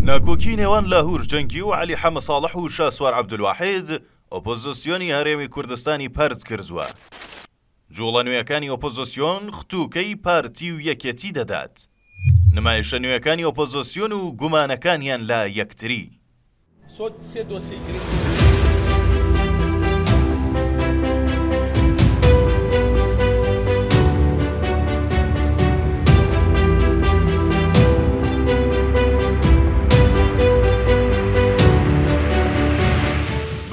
ناکۆکی نێوان لاهور جەنگی و عەلی حەمە ساڵح و شاسوار عەبدولواحید ئۆپۆزسیۆنی هەرێمی کوردستانی پەرت کردووە. جوڵە نوێیەکانی ئۆپۆزسیۆن ختوکەی پارتی و یەکێتی دەدات. نمایشە نوێیەکانی ئۆپۆزسیۆن و گومانەکانیان لە یەکتری. سۆد سێ دۆسیەی گرنگ.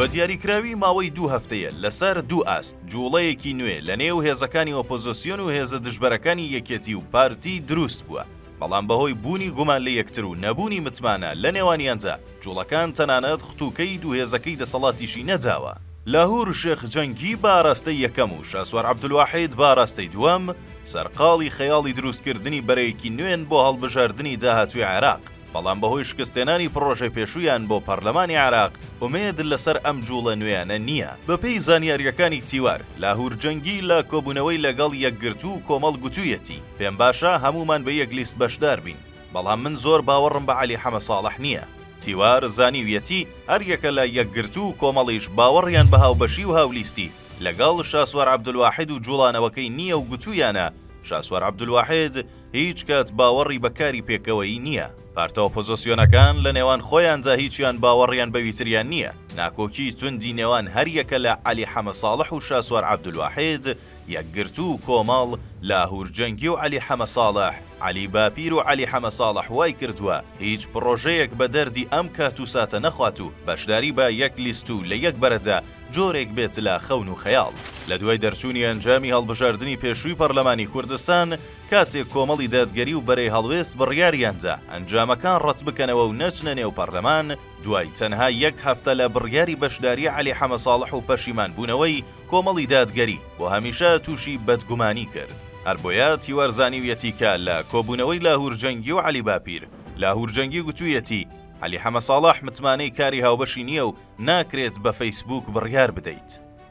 بە دیاریکراوی ماوەی دوو هەفتەیە لەسەر دوو ئاست جوڵەیەکی نوێ لە نێو هێزەکانی ئۆپۆزۆسیۆن و هێزە دژبەرەکانی یەکێتی و پارتی دروست بووە، بەڵام بەهۆی بوونی گومان لە یەکتر و نەبوونی متمانە لە نێوانیاندا، جوڵەکان تەنانەت ختوکەی دوو هێزەکەی دەسەڵاتیشی نەداوە. لاهور شێخ جەنگی بە ئاراستەی یەکەم و شاسوار عەبدولواحید بە ئاراستەی دووەم، سەرقاڵی خەیاڵی دروستکردنی بەرەیەکی نوێن بۆ هەڵبژاردنی داهاتووی عێراق، بەڵام بەهۆی شکستهێنانی پڕۆژەی پێشوویان بۆ پەرلەمانی عێراق، ئومێد لەسەر ئەم جوڵە نوێیانە نییە. بەپێی زانیارییەکانی تیوار، لاهور جەنگی لە کۆبوونەوەی لەگەڵ یەکگرتوو و کۆمەڵ گوتوویەتی، پێم باشە هەموومان بە یەک لیست بەشدار بین، بەڵام من زۆر باوەڕم بە عەلی حەمە ساڵح نییە. تیوار زانیویەتی هەریەکە لە یەکگرتوو و کۆمەڵیش باوەڕیان بە هاوبەشی و هاولیستی لەگەڵ شاسوار عەبدولواحید و جوڵانەوەکەی نییە و گوتوویانە شاسوار عەبدولواحید هیچ کات باوەڕی بە کاری پێکەوەیی نییە. پارتە ئۆپۆزۆسیۆنەکان لە نێوان خۆیاندا هیچیان باوەڕیان بەویتریان نییە. ناکۆکیی توندی نێوان هەریەکە لە عەلی حەمە ساڵح و شاسوار عەبدولواحید، یەکگرتوو و کۆمەڵ، لاهور جەنگی و عەلی حەمە ساڵح، عەلی باپیر و عەلی حەمە ساڵح وای کردووە هیچ پڕۆژەیەک بە دەردی ئەم کات و ساتە نەخوات و بەشداری بە یەک لیست و لە یەک بەرەدا جۆرێک بێت لە خەون و خەیاڵ. لە دوای دەرچوونی ئەنجامی هەڵبژاردنی پێشووی پەرلەمانی کوردستان، کاتێک کۆمەڵی دادگەری و بەرەی هەڵوێست بڕیاریاندا ئەنجامەکان ڕەتبکەنەوە و نەچنە نێو پەرلەمان، دوای تەنها یەک هەفتە لە بڕیاری بەشداری عەلی حەمە ساڵح و پەشیمانبوونەوەی، کۆمەڵی دادگەری بۆ هەمیشە تووشی بەدگومانی کرد. هەر بۆیە تیوار زانیویەتی کە لە کۆبوونەوەی لاهور جەنگی و عەلی باپیر، لاهور جەنگی گوتوویەتی، عەلی حەمە ساڵح متمانەی کاری هاوبەشی نییە و ناکرێت بە فەیسبووک بڕیار بدەیت.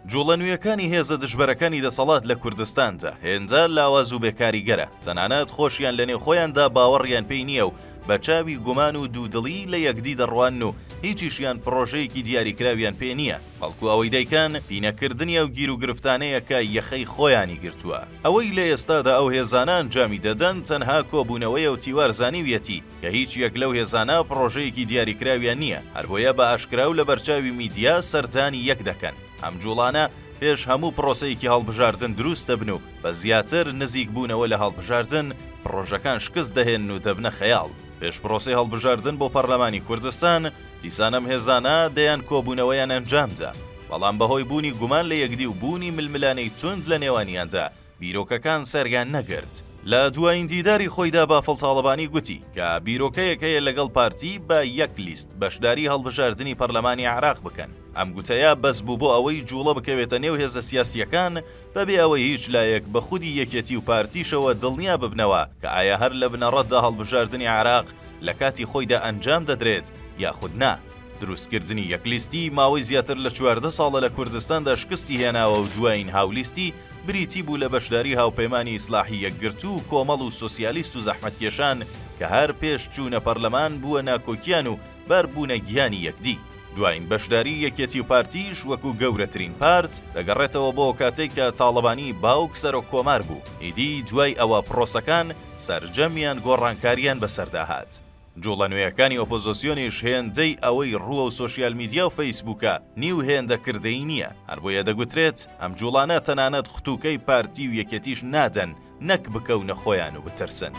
جوڵە نوێیەکانی هێزە دژبەرەکانی دەسەڵات لە کوردستاندا هێندە لاواز و بێکاریگەرە، تەنانەت خۆشیان لەنێو خۆیاندا باوەڕیان پێی نییە و بە چاوی گومان و دوودڵی لە یەکدی دەڕوانن و هیچیشیان پڕۆژەیەکی دیاریکراویان پێ نییە، بەڵکو ئەوەی دەیکەن پینەکردنی ئەو گیروگرفتانەیە کە یەخەی خۆیانی گرتووە. ئەوەی لە ئێستادا ئەو هێزانە ئەنجامی دەدەن تەنها کۆبوونەوەیە و تیوار زانیویەتی کە هیچ یەک لەو هێزانە پڕۆژەیەکی دیاریکراویان نییە، هەربۆیە بە ئاشکرا و لەبەرچاوی میدیا سەردانی یەک دەکەن. ئەم جوڵانە پێش هەموو پڕۆسەیەکی هەڵبژاردن دروست دەبن و بە زیاتر نزیک بوونەوە لە هەڵبژاردن، پڕۆژەکان شکست دەهێنن و دەبنە خەیاڵ. پێش پڕۆسەی هەڵبژاردن بۆ پەڕلەمانی کوردستان، دیسان ئەم هێزانە دەیان کۆبوونەوەیان ئەنجامدا، بەڵام بەهۆی بوونی گومان لە یەکدی و بوونی ململانێی توند لە نێوانیاندا، بیرۆکەکان سەریان نەگرت. لە دوایین دیداری خۆیدا بافڵ تاڵەبانی گوتی کە بیرۆکەیەک هەیە لەگەڵ پارتی بە یەک لیست بەشداری هەڵبژاردنی پەرلەمانی عێراق بکەن. ئەم گوتەیە بەس بوو بۆ ئەوەی جوڵە بکەوێتە نێو هێزە سیاسییەکان بەبێ ئەوەی هیچ لایەک بە خودی یەکێتی و پارتیشەوە دڵنیا ببنەوە کە ئایا هەر لە بنەڕەتدا هەڵبژاردنی عێراق لە کاتی خۆیدا ئەنجام دەدرێت یاخود نا. دروستکردنی یەک لیستی ماوەی زیاتر لە 14 ساڵە لە کوردستاندا شکستی هێناوە و دوایین هاولیستی بریتی بوو لە بەشداری هاوپەیمانی ئیسلاحی یەکگرتوو و کۆمەڵ و سۆسیالیست و زەحمەتکێشان کە هەر پێش چوونە پەرلەمان بووە ناکۆکیان و بەربوونە گیانی یەکدی. دوایین بەشداری یەکێتی و پارتیش وەکو گەورەترین پارت دەگەڕێتەوە بۆ ئەوکاتەی کە تاڵەبانی باوک سەرۆک کۆمار بوو، ئیدی دوای ئەوە پڕۆسەکان سەرجەمیان گۆڕانکاریان بەسەردا هات. جوڵە نوێیەکانی ئۆپۆزۆسیۆنیش هێندەی ئەوەی ڕووەو سۆشیال میدیا و فەیسبووکە نیو هێندە کردەیی نییە، هەربۆیە دەگوترێت ئەم جوڵانە تەنانەت ختوکەی پارتی و یەکێتیش نادەن نەک بکەونە خۆیان و بترسن.